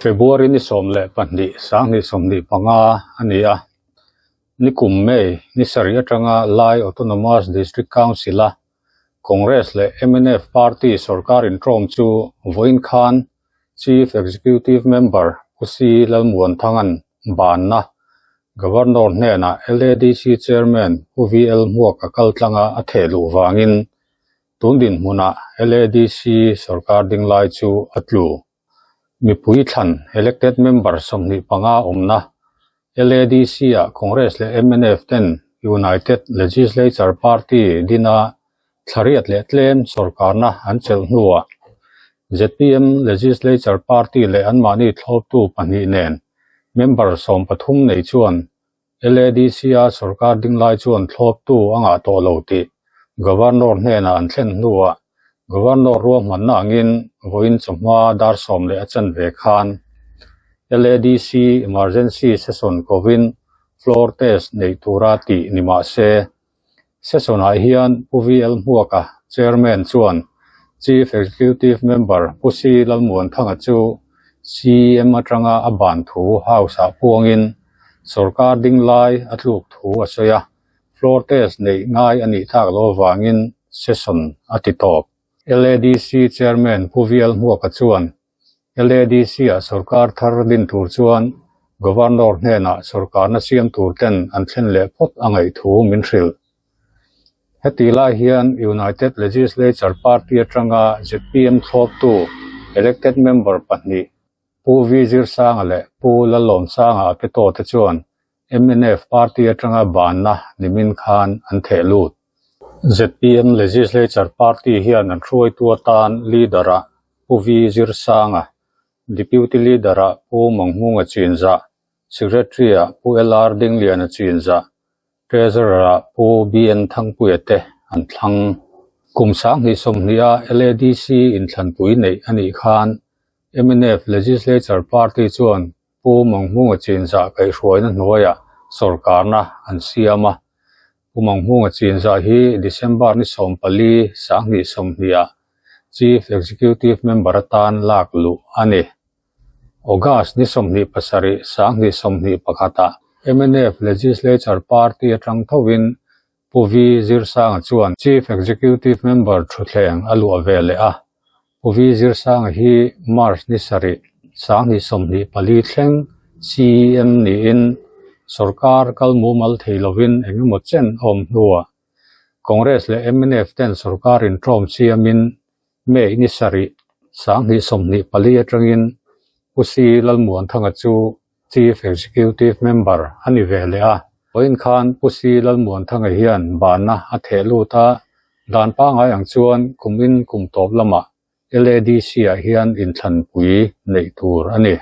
February ni 12 2025 a ni a, nikum May ni sarih atanga Lai Autonomous District Council-a Congress leh mnf party sorkar intawm chu vawiin khan Chief Executive Member Pu Si Lalmuanthanga'n banna Governor hnenah LADC Chairman Pu VL Hmuaka kal tlanga a theh luh vangin tun dinhmunah LADC sorkar ding lai chu a tlu. Mipui thlan elected member 25 awmna LADC-ah Congress leh mnf ten United Legislature Party dina thlariat leh tlem sorkarna an chelh hnuah zpm Legislature Party leh anmahni thlawptu pahnih nen member 13 nei chuan LADC-a sorkar ding lai chuan thlawptu a ngah tawh lo tih Governor hnenah an thlen hnuah Governor ruahmanna angin vawiin chawhma dar sawm leh a chanve khan LADC Emergency Session kovin floor test neih tura tih ni mah se Session-ah hian Pu VL Hmuaka, Chairman chuan Chief Executive Member Pu Si Lalmuanthanga chu CEM atanga a ban thu House-ah puangin sorkar ding lai a tluk thu a sawi a, floor test neih ngai a nih tak lo avangin session a ti tawp. LADC Chairman Pu VL Hmuaka chuan LADC-ah sorkar thar din tur chuan Governor hnenah sorkarna siam tur ten an thlen leh phawt a ngaih thu min hrilh. Heti lai hian United Legislature Party atanga zpm thlawptu elected member pahnih Pu V Zirsanga leh Pu Lalawmsanga a pe tawh te chuan mnf party atanga banna nimin khan an theh lut. Zpm Legislature Party hian an hruaitu atan Leader-ah Pu V Zirsanga, Deputy Leader-ah Pu Manghmunga Chinzah, Secretary-ah Pu LR Dingliana Chinzah, Treasurer-ah Pu BN Thangpuia te an thlang. Kum 2020-a LADC inthlanpui neih a nih khan mnf Legislature Party chuan Pu Manghmunga Chinzah kaihhruaina hnuaiah sorkarna an siam a. Pu Manghmunga Chinzah hi December ni 14 2020-ah Chief Executive Member atan lak luh a ni. August ni 27 2021-ah mnf Legislature Party atang thovin Pu V Zirsanga chuan Chief Executive Member thutthleng a luah ve leh a. Pu V Zirsanga hi March ni sarih 2024 thleng CEM niin sorkar kal mumal thei lovin eng emaw chen a awm hnuah Congress leh mnf ten sorkar intawm siamin May ni sarih 2024 atangin Pu Si Lalmuanthanga chu Chief Executive Member a ni ve leh a. Vawiin khan Pu Si Lalmuanthanga hian banna a theh lut a, dan pangngai ang chuan kumin kum tawp lamah LADC-ah hian inthlanpui neih tur a ni.